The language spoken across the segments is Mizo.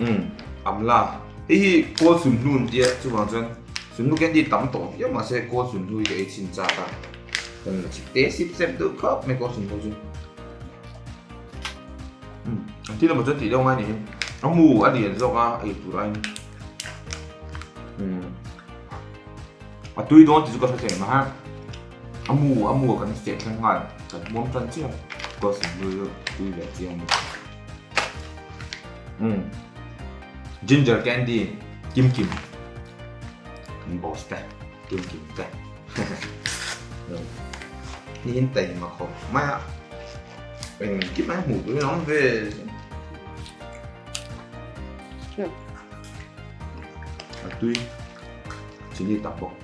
Umm amla hei hi kawl sunhlu an tia chuvang chuan sunhlu candy tam tawh viau mahse kawl sunhlu hi ka ei chhin chak a kan la chip te sip sep deuh khawp mai kawl sunhlu chu umm an thil emaw chuan tih deuh ngai ni hi a mu a lian zawk a ei tur aiin umm a tui dawn tih chu ka hre thei mai a mu a mu a kan feh thleng nghal kan hmuam tan chiah kawl sunhlu chu tui ve chiang a ni. Umm ginger candy kim kim kan boss te kim kim te ni in tei ma khawp mai a eng kim ai hmuh tur in awm ve a tui chili tam bawk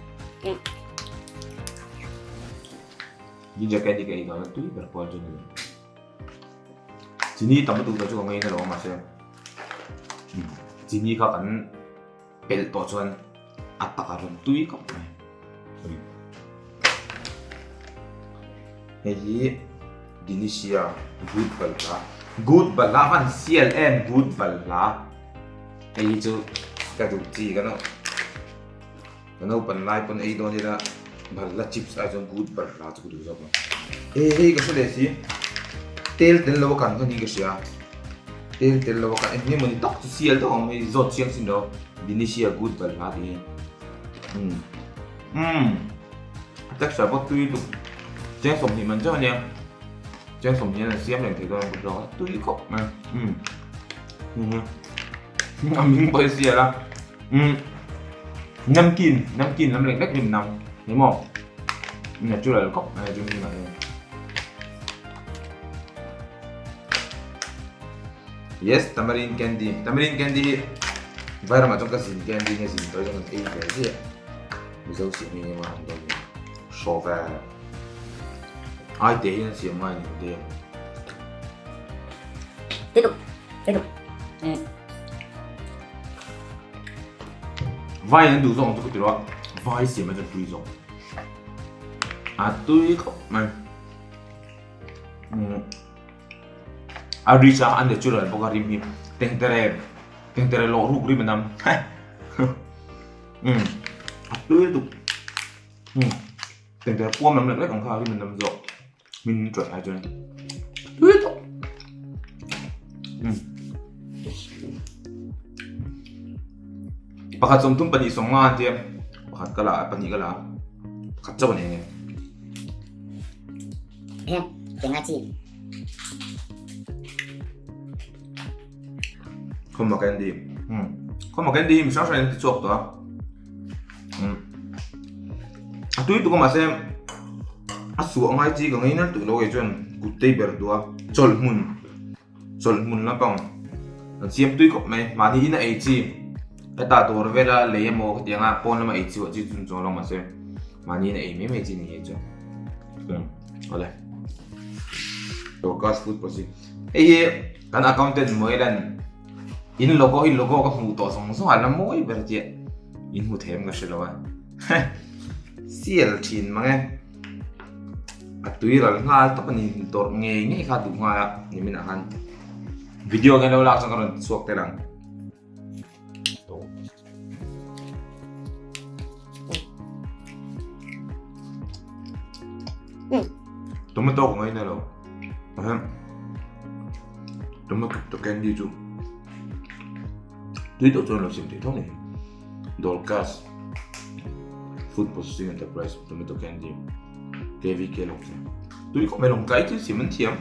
ginger candy ka ei dawn a tui ber pawl chu ni. Chini tam lutuk chu ka ngei na lo a mahse chini kha kan pelh tawh chuan a tak a rawn tui khawp mai. Hei hi Dinisia good balhla good balhla a han sial em good balhla hei hi chu ka duh chi ka no. Ka naupan lai pawn ei dawn ila balhla chips ai chuan good balhla chu ka duh zawk ang. Hei hei ka hre leh si tel tel lo a kan kha niin ka hria tel tel lo a kan eng nge mawni tak chu sial deuh ang hei zawt chiang sin lo Dinisia good balhla tih hi umm umm a texture pawh tui lutuk cheng 20 man chauh ania cheng 20 hian an siam reng thei dawn ang ka hria tui khawp mai umm a hming pawh hi sial a. Umm namkin namkin lam lek lek rim nam ni maw natural khawp mai rim rim ah hian yes tamarind candy tamarind candy hi vairam ah chuan ka zin candy nge zin tawh hi chuan kan ei ve ziah mizo siam hi enge maw an dawn ni hraw ve ai te hian siam ngai ni te Tiếp tục, tiếp tục. Ừ. Vai an duh zawk ang chu ka ti lo a, vai siam achuan tui zawk. A tui khawp mai. Umm a rich a, a natural bawk a rim hi. Tengtere, tengtere lawh ruk rim a nam. Umm a tui lutuk. Umm tengtere puam lam lek lek ang kha a rim a nam zawk. Min tawih ai chuan tui tawh. Um. Pakhat 32 50 an tia. Pakhat ka la a, pahnih ka la a. Pakhat chauh a ni nge. Hian kenga chi. Khawma candy. Um. Khawma candy hi mi hrang hrang in ti chhuak tawh a. Um. A tui tuk a mahse a suah ngai chi ka ngei nal tuk lo kei chuan kut tei ber duh a chawlh hmun chawlh hmun lampang an siam tui khawp mai mahni in a ei chi heta dawr vela lei emaw khatiang a pawn lama ei chi chi chun chuang lo mahse mahni in a ei mai mai chi ni hei chuan um awle Dorcas food processing hei hi kan accountant Moelan In logo hi logo ka hmuh tawh zawng zawng ah la mawi ber chiah in hmu them ka hre lo a sial thin mang e a tui ral nghal tawp a ni dawrh ngei ngei kha duh nghal a nimin ah khan video nge lo lak chuan ka rawn ti chhuak tel ang. Tomato ka ngaina lo tomato candy chu tui tawh chuan lo siam theih tho ni Dorcas food processing enterprise tomato candy KVK lawng tui khawp mai lawng tlai thil siam an thiam.